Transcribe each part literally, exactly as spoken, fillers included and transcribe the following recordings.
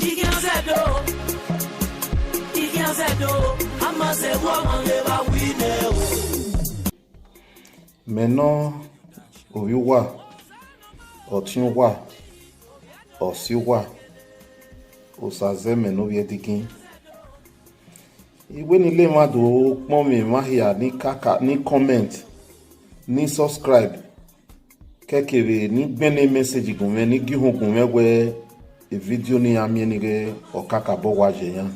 Ikhian zẹdẹ o, ikhian zẹdẹ o, a ma zẹ vbe ọmwa ne evba winẹ o. Mẹ nọ, ovbi uwa, ọtiẹn uwa, ọse uwa, Osa zẹ mẹ ne ovbi ẹdẹgẹn. I wẹ ne I le emwa do kpọnmwẹ emwa hia ni kaka, ni comment, ni subscribe, kẹkevbe ne I gbẹnnẹ message gun mwẹ, ne I gie uhunmwu gun mwẹ wẹ vidio ne iran miẹn ni ghe ọ kakabọ wa ye iran.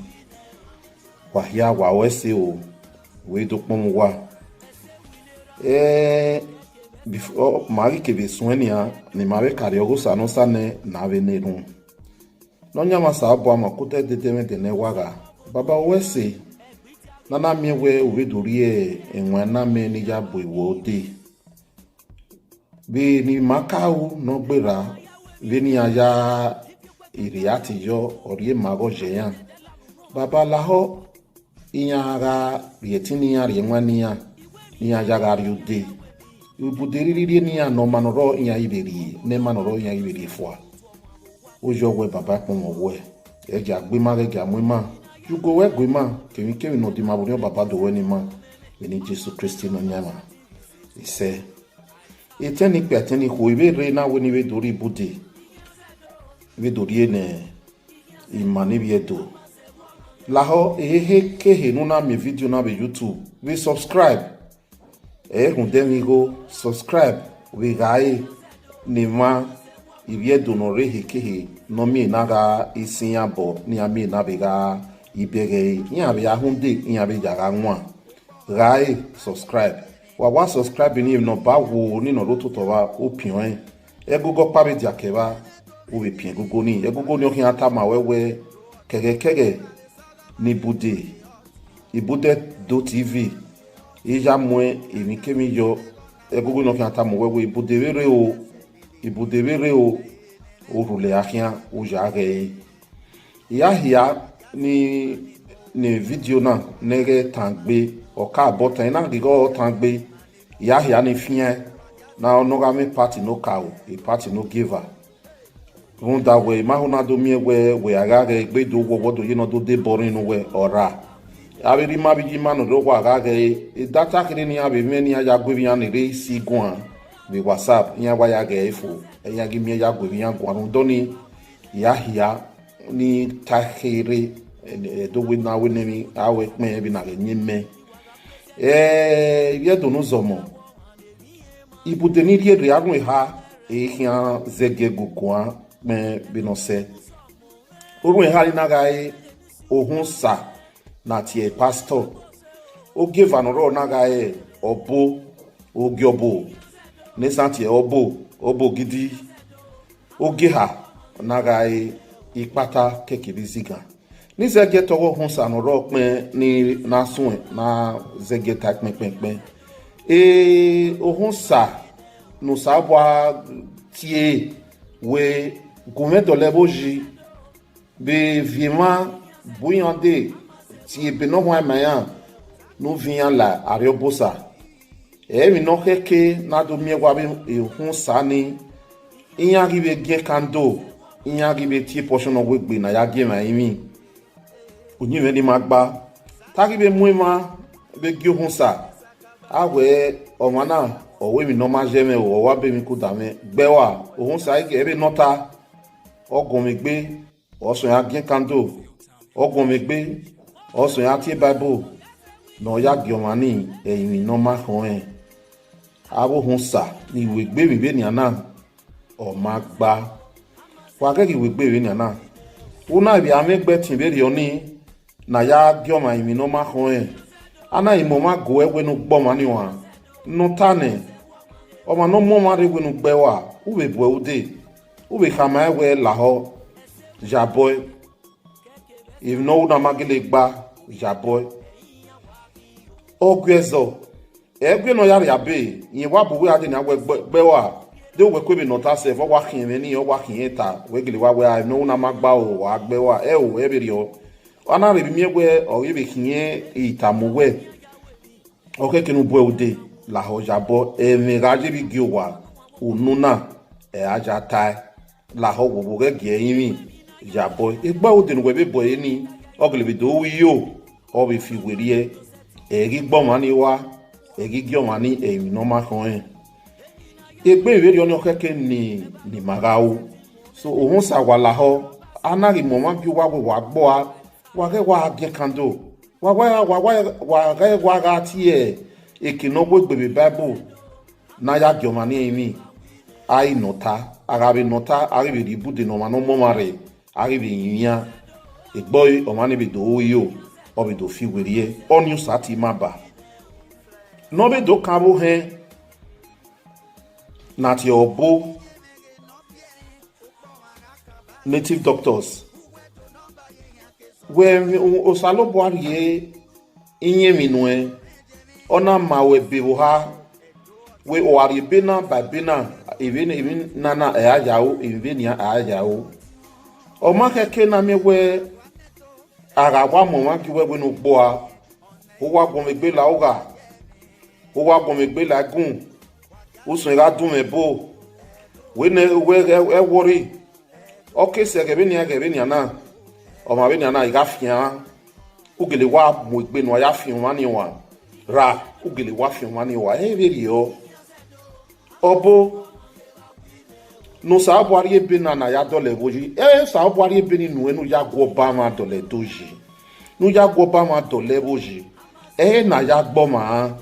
Wa hia, wa ru ẹse o, wẹ do kpọnmwẹ uwa. Ẹ, before, ma ghi kevbe suẹn nian, ne ima vbe ka rrie ọghe Osa ne Osa nẹ, ne a vbe na erhunmwu. Nọyaẹnmwa Osanobua, ma kota ẹdẹdẹmwẹdẹ ne wa gha, Baba, ru ẹse ne a na miẹn wẹ u vbe do rhie ẹwaẹn ne a mẹ ne I ya bu ẹ dee. Vbene ima ka ru ne ọ gberra, vbene iran ya react yọ, ọ rhie ma ghe ọ ye iran. Baba, lahọ iran gha rhie ẹtin ne iran rhie ẹwaẹn ne iran, ne iran ya gha rrie odẹ. Ibude rhirhi rhie ne iran ne ọ ma ne ọ rrọọ iran ghi vbe rhie, ne ẹ ma ne ọ rrọọ iran ghi vbe rhie fua. Oya wẹ, Baba, kpọnmwẹ wẹ, ghẹ gia gbe ima, ghẹ gia mu ima, ye ugo ruẹ gu ima, kevbikevbi ne ọ dima vbe orhiọn, Baba, do wẹ ne ima, vbe eni Jesu Kristi Nọyaẹnmwa. Isẹ. Etẹn ni kpia etẹn ni khuo, I vbe rre na wẹ ne I vbe do rhie ibude, I vbe do rhie ne ima ni vbiẹ do. Lahọ ehe kehe ne u na miẹn vidio na vbe YouTube, vbe subscribe. Ẹ i rhunmwuda ẹmwẹ igho, subscribe vbe gha re ne emwa ivbi Ẹdo ne ọ rre ehe kehe ne ọ miẹn na gha i sin iran obọ, ne iran miẹn na vbe gha i bẹghe ẹre, iran vbe a rhunmwuda iran vbe ya gha wan. Gha re subscribe. Wa wa subscribe ni, emwi ne ọ ba wo ni ne ọ rre ototọ vba, u piọn ẹn. Ẹgogo ọkpa vbe dia kẹ evba, u vbe piẹn ẹgogo ni. Ẹgogo ni ọ khian tama ruẹ wẹ, kẹghẹkẹghẹ ne ibude, Ibude Ẹdo T V, I ya mu emwi kemwi yọ. Ẹgogo ni ọ khian tama ruẹ wẹ, ibude vbe rre o, ibude vbe rre o, u rhulẹ a khian, u ya ghẹ ẹre. I ya hia ni, ne vidio na ne ghẹ tan gbe, ọ ka bọ tan, I na ghi ghe ọ tan gbe, I ya hia ni fian na, ọ nọ gha mwẹ part ne okaro, part ne ogieva. Rhunmwuda wẹ, I ma ho na do miẹn wẹ, wẹ a gha ghẹ egbe do wọ, wọ do ye ne ọ do de boring ne uwẹ, ọ ra. Avbe erha ima vbe iye ima ne ọ rre owa gha ghẹ ẹre, data kherhe ne iran vbe mwẹ ne iran ya gu ivbi iran ni rre si guan vbe WhatsApp, iran wa ya ghẹ ẹre fo, iran ghi miẹn ya gu ivbi iran guan rhunmwuda ọnii, I ya hia ni ta kherhe, Ẹdo wẹ ne a wẹ ne emwi a wẹ kpẹn vbe na ghẹ yin mẹ. Ẹ, ivbi Ẹdo ne uzọmọ, ibude ni rhie rre, a rhun eha, e khian zẹgiẹ guguan kpẹn vbene ọ sẹ. Orhun eha ni na gha re Ohunsa ne a tie pastor. Ogieva ne ọ rrọọ na gha re ọbo, ogie ọbo, ne esan tie ọbo, ọbo gidi. Ogie eha na gha re ikpata kekebe izigan. Ne zẹgiẹ te ọghe Ohunsa ne ọ rrọọ kpẹn ni na suẹn na zẹgiẹ ta kpẹnkpẹnkpẹn. E, Ohunsa ne Osanobua tie wẹ, gu mwẹ dọlọ ẹvbo yi, vbe viọ emwa, bu iran dee, tie ebe ne ọ huanrẹn ma iran, ne u viọ iran la Arriọbosa. Emwi ne ọ khẹke ne a do miẹn wa vbe Ohunsa ni, iran ghi vbe giẹn kando, iran ghi vbe tie portion ne ọ wegbe ne a ya gie emwa rinmwi. Uyinmwẹ ni ma gba, te a ghi vbe mu emwa vbe gie Ohunsa, a wẹ, ọmwa na, ọ ru emwi ne ọ ma ye mwẹ o, ọ wa be emwi kuda mwẹ, gbe ẹe rua. Ohunsa i gie ẹre vbe nọ ta, ọ guọnmwi egbe, ọ suẹn ya giẹn kando, ọ guọnmwi egbe, ọ suẹn ya tie Baibol, ne ọ ya gie ọmwa ni ẹrinmwi ne ọ ma khọn rẹn. Avbe Ohunsa ni ru egbe emwi vbenian na, ọ ma gba. Wa ghẹ ghi ru egbe vbenian na. U na vbe a mwẹ egbe ẹtin vberriọ ni, ne a ya gie ọmwa ẹrinmwi ne ọ ma khọn rẹn. A na rẹn mu ọmwa guẹ wẹ ne u gbe ọmwa ni uan, ne ọ ta nẹ, ọmwa ne ọ mu ọmwa rre wẹ ne u gbe ẹe rua, u vbe bu ẹre ude, u vbe khama ẹe wẹ lahọ, ya bọe. Emwi ne ọ ru na ma gele gba, ya bọe. Ọ gu ẹzọ, ẹgbẹe ne ọ ya rhie abe, rẹn wa bu uwu gha dee nian wẹ gbe, gbe ẹe rua, de uwẹ ku vbe nọ ta sẹf, ọ wa khian ẹmwẹ nii, ọ wa khian ẹn ta, wẹ gele wa wẹ, a, emwi ne ọ ru na ma gba o, wa gbe ẹe rua, ẹ o, ẹ vberriọ. A na rhe vbe miẹn wẹ ọ ghi vbe khian ẹn, I tama uwẹ, ọ khẹke ne u bu ẹe ude, lahọ ya bọe, ẹmwẹ gha ye vbe igie owa, unu na, ẹ a ya tae, lahọ, wo wo ghẹ gie ẹrinmwi. ya bọe. Egbe ude ne uwẹ vbe bọe ni, ọ gele vbe do ru iyo, ọ vbe fi werriẹ, ẹ ghi gbe ọmwa ni rua, ẹ ghi gie ọmwa ni emwi ne ọ ma khọn rẹn. Egbe vberriọ ni ọ khẹke ni, ne ima gha ru. So, ohunsa wa lahọ, a na ghi mu ọmwa gie uwa wẹ wa gbe ua, wa ghẹ wa giẹn kando, wa wa wa wa wa ghẹ wa gha tie eke ne ọ wegbe vbe Bible, ne a ya gie ọmwa ni ẹrinmwi, a i nọ ọta, a gha vbe nọ ọta, a ghi vbe rhie ibude ne ọmwa ne ọ mu ọmwa rre, a ghi vbe rinmwian, egbe ọre ọmwa ni vbe do ru iyo, ọ vbe do fi werriẹ, ọnii Osa tie ima ba. Ne ọ vbe do kan vbe ohẹn ne a tie ẹre obo, native doctors, wẹ Osanobua rhie iyẹnmwẹ nuẹn, ọ na ma ruẹ ebe vbe oha, wẹ ọ gha rhie ebe na ba ebe na, emwi nana ẹ ra ya ru, emwi vbenian ẹ ra ya ru. Ọ ma khẹke ne a miẹn wẹ a gha wa mu ọmwa gie uwẹ wẹ ne u gbe ua, u wa guọnmwẹ egbe la ugha, u wa guọnmwẹ egbe la ẹgun, u suẹn gha dunmwẹ ẹbo, wẹ ne uwẹ ghẹ worry, ọ ke sẹ ẹghẹ vbenian ẹghẹ vbenian na, ọmwa vbenian na I gha fian, u gele wa mu egbe ne uwa ya fian ọmwa ni uan, ra, u gele wa fian ọmwa ni uan, ẹ i vberriọ. Ọbo ne Osanobua rhie ebe na ne a ya dọlọ ẹvbo yi, ẹ Osanobua rhie ebe ni nuẹn ne u ya gu Ọbamwa dọlọ Ẹdo yi, ne u ya gu Ọbamwa dọlọ ẹvbo yi, ẹ i re ne a ya gbe ọmwa ra.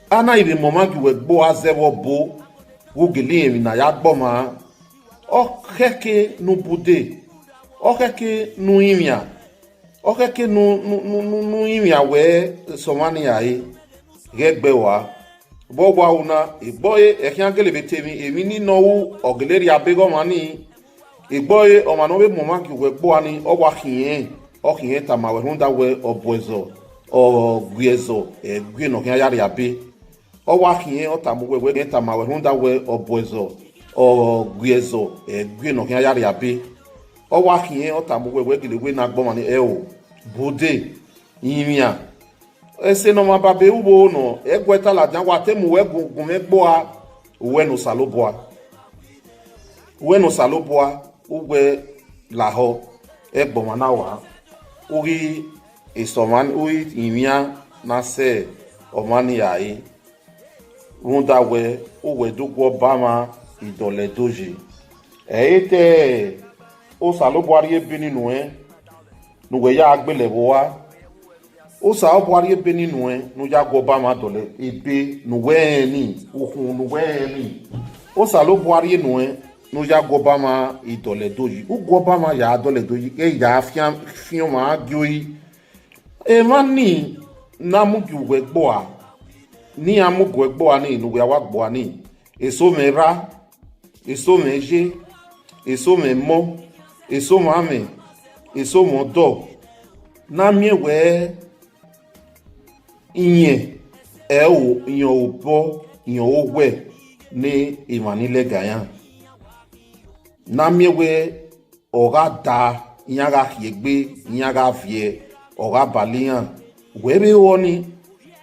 A na i vbe mu ọmwa gie uwẹ gbe ua zẹ vbe ọbo, vbe u gele rẹn emwi ne a ya gbe ọmwa ra. Ọ khẹke ne u bu ude, ọ khẹke ne u rinmwian, ọ khẹke ne u, ne u, ne u, ne u, ne u rinmwian wẹ sẹ ọmwa ni ra re, ghẹ gbe ua. Vbe ọ wa ru na, egbe ọre ẹ khian gele vbe te emwi, emwi ni ne ọ ru, ọ gele rhie abe ghe ọmwa ni. Egbe ọre ọmwa ne ọ vbe mu ọmwa gie uwẹ gbe ua ni, ọ wa khiẹn, ọ khiẹn tama wẹ rhunmwuda wẹ ọ bu ẹzọ, ọ gu ẹzọ, ẹ gu ne ọ khian ya rhie abe. Ọ wa khiẹn, ọ tama uwẹ wẹ, khiẹn tama wẹ rhunmwuda wẹ ọ bu ẹzọ, ọ gu ẹzọ, ẹ gu ne ọ khian ya rhie abe. Ọ wa khiẹn, ọ tama uwẹ wẹ gele wẹ ne a gbe ọmwa ni, ẹo, bu ude, rinmwian. Ẹse ne ọmwa ba be ru vbo nọ, ẹguẹ ta ladian, wa te mu uwẹ gu, gu mwẹ gbe ua, uwẹ ne Osanobua. Uwẹ ne Osanobua, uwẹ lahọ, ẹgbẹ ọmwa na wa, u ghi sẹ ọmwa, u ghi rinmwian ne a sẹ ọmwa ni ra re, rhunmwuda wẹ uwẹ do gu Ọbamwa idọlọ Ẹdo yi. Ẹ i re te Osanobua rhie ebe ni nuẹn, ne uwẹ ya gbele ẹvbo ua. Osanobua rhie ebe ni nuẹn ne u ya gu Ọbamwa dọlọ ebe ne uwẹ rẹn ni, ukhunmwu ne uwẹ rẹn ni. Osanobua rhie nuẹn ne u ya gu Ọbamwa idọlọ Ẹdo yi. U gu Ọbamwa ya dọlọ Ẹdo yi, ghẹ ya fian, fian ọmwa gie ori. Emwa ni ne a mu gie uwẹ gbe ua, ne iran mu gie uwẹ gbe ua ni, ne uwẹ a wa gbe ua ni, eso mwẹ erha, eso mwẹ iye, eso mwẹ emọ, eso mwẹ amwẹ, eso mwẹ ọdọ, ne a miẹn wẹ irẹn ẹro, irẹn obọ, irẹn oghẹ ne emwa ni lẹga iran. Ne a miẹn wẹ ọ gha da, iran gha khiegbe, iran gha viẹ, ọ gha bale iran. Wẹ vbe ru ọnii,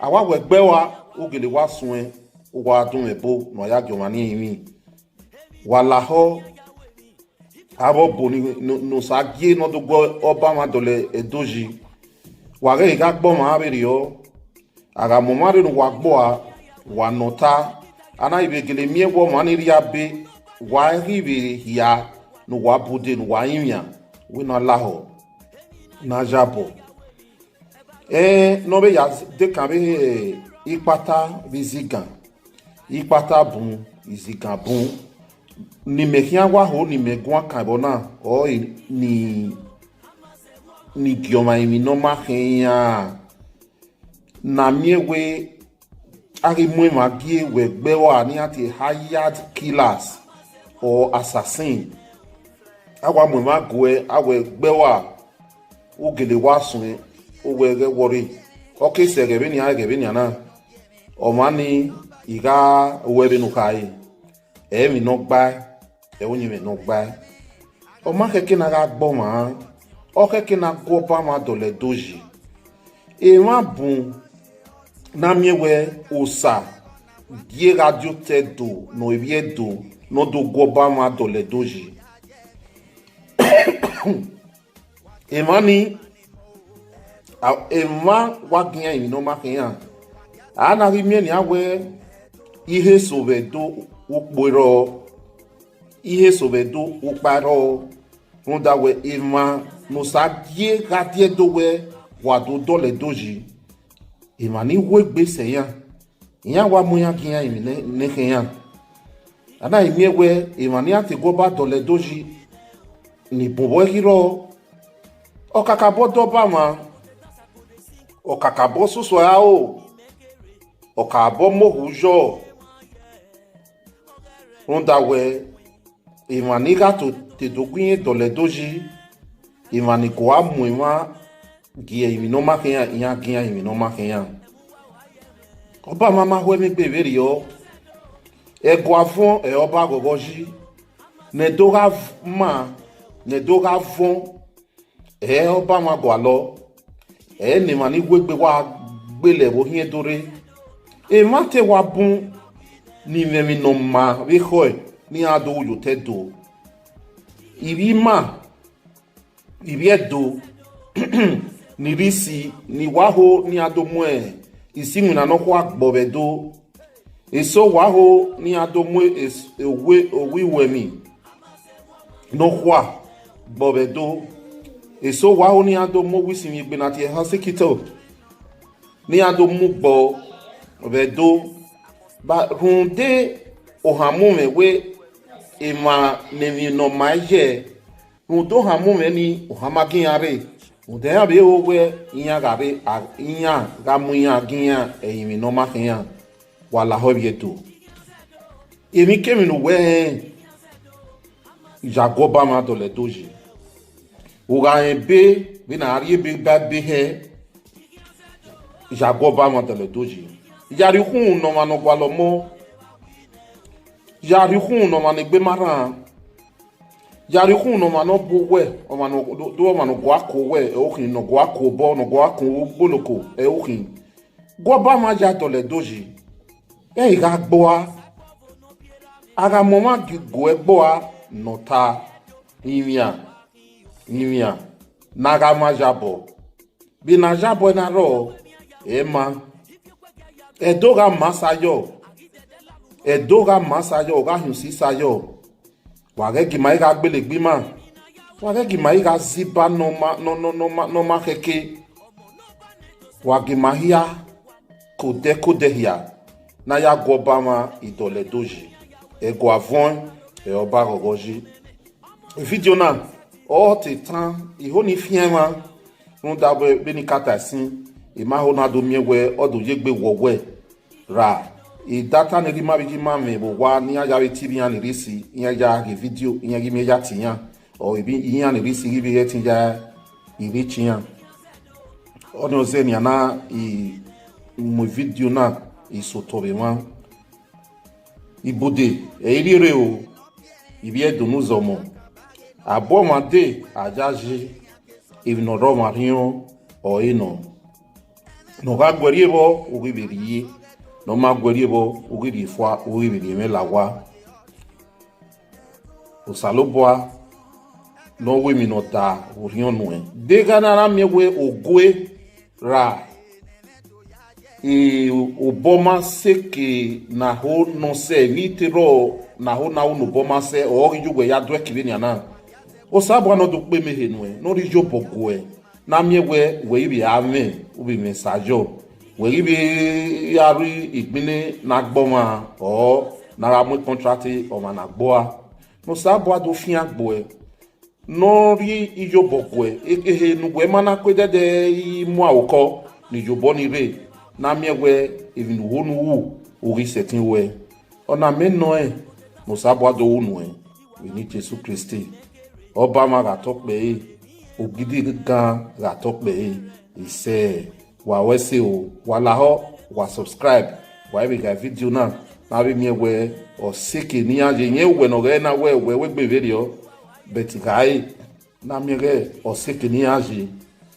a wa wẹ gbe ua, u gele wa suẹn, u wa dunmwẹ ebo ne uwa ya gie ọmwa ni ẹrinmwi. Wa lahọ, avbe ọbo ni, ne, ne Osa gie ne ọ do gu Ọbamwa dọlọ Ẹdo yi. Wa ghẹ gha gbe ọmwa vberriọ, a gha mu ọmwa rre ne uwa gbe ua, wa nọ ọta, a na i vbe gele miẹn wẹ ọmwa ni rhie abe, wa ghi vbe hia ne uwa bu ude ne uwa rinmwian, wẹ ne a lahọ, ne a yabọ. Ẹn, ne ọ vbe ya dekan vbe ikpata vbe izigan, ikpata bun, izigan bun, ne imẹ khian wa ho ne imẹ guan kan vbe ọna, ọre ni, ni gie ọmwa emwi ne ọ ma khẹn iran. Ne a miẹn wẹ a ghi mu emwa gie wẹ gbe ua ne iran tie hired killers or assassin. A wa mu emwa guẹ, a wẹ gbe ua, u gele wa suẹn, u wẹ ghẹ worry. Ọ ke sẹ ẹghẹ vbenian, ẹghẹ vbenian na, ọmwa ni, I gha ruẹ vbene u khare, ẹ i re emwi ne ọ gbae, ẹ i re uyinmwẹ ne ọ gbae. Ọ ma khẹke ne a gha gbe ọmwa, ọ khẹke ne a gu Ọbamwa dọlọ Ẹdo yi. Emwa bun ne a miẹn wẹ Osa gie gha die otọ Ẹdo ne ọ vbe Ẹdo ne ọ do gu Ọbamwa dọlọ Ẹdo yi. Emwa ni, a, emwa wa gian emwi ne ọ ma khian. A na ghi miẹn nian wẹẹ, ihe eso vbe Ẹdo ukpo rrọọ, ihe eso vbe Ẹdo ukpa rrọọ, rhunmwuda wẹẹ emwa ne Osa gie gha die Ẹdo wẹẹ wa do dọlọ Ẹdo yi, emwa ni wu egbe sẹ iran, iran wa mu iran gie iran emwi ne, ne khian. A na ghi miẹn wẹẹ emwa ne iran te gu Ọba dọlọ Ẹdo yi, ni bun vbe ẹghẹ rrọọ, ọ kakabọ dọ Ọba mwa, ọ kakabọ soso aro, ọ kakabọ mu ohu yọ, rhunmwuda wẹẹ emwa ni gha to te do gu irẹn dọlọ Ẹdo yi, emwa ni gua mu emwa gie emwi ne ọ ma khian, iran gie iran emwi ne ọ ma khian. Ọba mwa ma ho ẹmwẹ egbe vberriọ, ẹguae vuọn ẹ re Ọba ghọghọ yi, ne Ẹdo gha v-, ma, ne Ẹdo gha vuọn, ẹ re Ọba mwa gualọ, ẹ re ne emwa ni wu egbe wa gbele ẹvbo khian do rre. Emwa te wa bun ni mwẹ emwi ne ọ ma vbe ekhọe ne iran do ru ye otọ Ẹdo. Ivbi ima, ivbi Ẹdo ni rre isi, ni wa ho ne iran do mu isiwinna nọkhua gbọ vbe Ẹdo. Eso wa ho ne iran do mu es-, owe, owe iwẹmwi nọkhua gbọ vbe Ẹdo. Eso wa ho ne iran do mu owe isinmwi egbe na tie hospital, ne iran do mu gbọ vbe Ẹdo. Ba rhunmwuda ohan mu mwẹ wẹẹ emwa ne emwi ne ọ ma ye, rhunmwuda ohan mu mwẹ ni, ohan ma gie iran rre. Rhunmwuda iran vbe ho wẹẹ iran gha rre, a, iran gha mu iran gie iran ẹrinmwi ne ọ ma khian, wa lahọ ivbi Ẹdo. Emwikemwi ne uwẹ rẹn, ya gu Ọba mwa dọlọ Ẹdo yi. U gha rẹn ebe vbene a rhie ebe ba ebe hẹ, ya gu Ọba mwa dọlọ Ẹdo yi. Ya rhie ukhunmwu ne ọmwa ne ọ gualọ ọmọ, ya rhie ukhunmwu ne ọmwa ne egbe ma rran, ya rhie ukhunmwu ne ọmwa ne ọ bu owẹ, ọmwa ne ọ, do, ọmwa ne ọ gua ku owẹ, ẹ i khin, ne ọ gua ku obọ, ne ọ gua ku ogboloko, ẹ i khin. Gu Ọba mwa ya dọlọ Ẹdo yi, ẹ i gha gbe ua. A gha mu ọmwa gu ẹgbẹe ua ne ọ ta, rinmwian, rinmwian, ne a gha mwa yabọ. Vbene a yabọ na rrọọ, ẹ ma. Ẹdo gha ma sa yọ, Ẹdo gha ma sa yọ, ọ gha hin usi sa yọ. Wa ghẹ gie ima i gha gbele egbe ima, wa ghẹ gie ima i gha zẹ iba ne ọ ma, ne ọ, ne ọ, ne ọ ma, ne ọ ma khẹke. Wa gie ima hia ke odẹ ke odẹ hia, ne a ya gu Ọba mwa idọlọ Ẹdo yi. Ẹguae vuọn, ẹ re Ọba ghọghọ yi. Vidio na, ọ te tan, I ho ne I fian mwa, rhunmwuda wẹẹ vbene I ka ta ẹsin, I ma ho na do miẹn wẹẹ ọ do ye egbe wọwẹ. Ra, idata ne erha ima vbe iye ima mwẹ vbe owa ne iran ya vbe tie iran ni rre isi, iran ya ghe vidio, iran ghi miẹn ya tie iran, ọ, iran ni rre isi ghi vbe hẹ ẹtin ya, I vbe tie iran. Ọnii ọ zẹ nian na, I mu vidio na, I sẹ otọ vbe emwa. Ibude, ẹ i rhie rre o, ivbi Ẹdo ne uzọmọ. Abọ ọmwa dee, a ya yi, emwi ne ọ rre ọmwa rhiọn, ọre nọ. Ne ọ gha guẹ rrie vbọ, u ghi vbe rrie. Ne ọ ma guẹ rrie vbọ, u ghi rrie fua, u ghi vbe rrie mwẹ la owa. Osanobua ne ọ ru emwi ne ọ da vbe orhiọn nuẹn. Deghẹ a na miẹn wẹẹ ogue ra, e, obọ ma sẹ eke ne a ho ne ọ sẹ, emwi te rrọọ ne a ho ne a ru ne obọ ma sẹ, ọ ghi ye uwẹ ya duẹ ke vbenian na. Osanobua ne ọ do kpe emehe nuẹn, ne ọ rhie iyobọ guẹ, ne a miẹn wẹẹ wẹ i vbe a mwẹ, u vbe mwẹ esa yọ, wẹ i vbe a rri igbinna ne a gbe ọmwa, ọ, ne a gha mu contract ọmwa ne a gbe ua. Ne Osanobua do fian gbe uẹ, ne ọ rhie iyobọ guẹ, ehe ne uwẹ ma na ku ẹdẹdẹ i mu aro kọ ne iyobọ ni rre, ne a miẹn wẹẹ emwi ne u ho ne u ru, u ghi sẹtin ruẹ. Ọna mẹ nọ ẹn, ne Osanobua do ru nuẹn vbe eni Jesu Kristi. Ọba mwa gha tọ kpẹre, ogidigan gha tọ kpẹre, isẹ. Wa ru ẹse o, wa lahọ, wa subscribe, wa vbe gha vidio na, ne a vbe miẹn wẹẹ ọ sẹ eke ne iran ye, irẹn uwẹ ne ọ ghẹ na wẹẹ wẹ wegbe vberriọ, but gha re, ne a miẹn ghẹ ọ sẹ eke ne iran ye,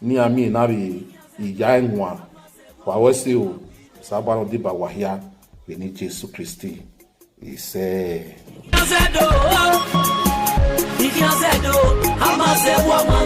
ne iran miẹn na vbe iya ẹwaẹn. Wa ru ẹse o, Osanobua ne ọ deba wa hia vbe eni Jesu Kristi. Isẹ. Ikhian zẹdo, ikhian zẹdo, a ma Sẹ vbe ọmọ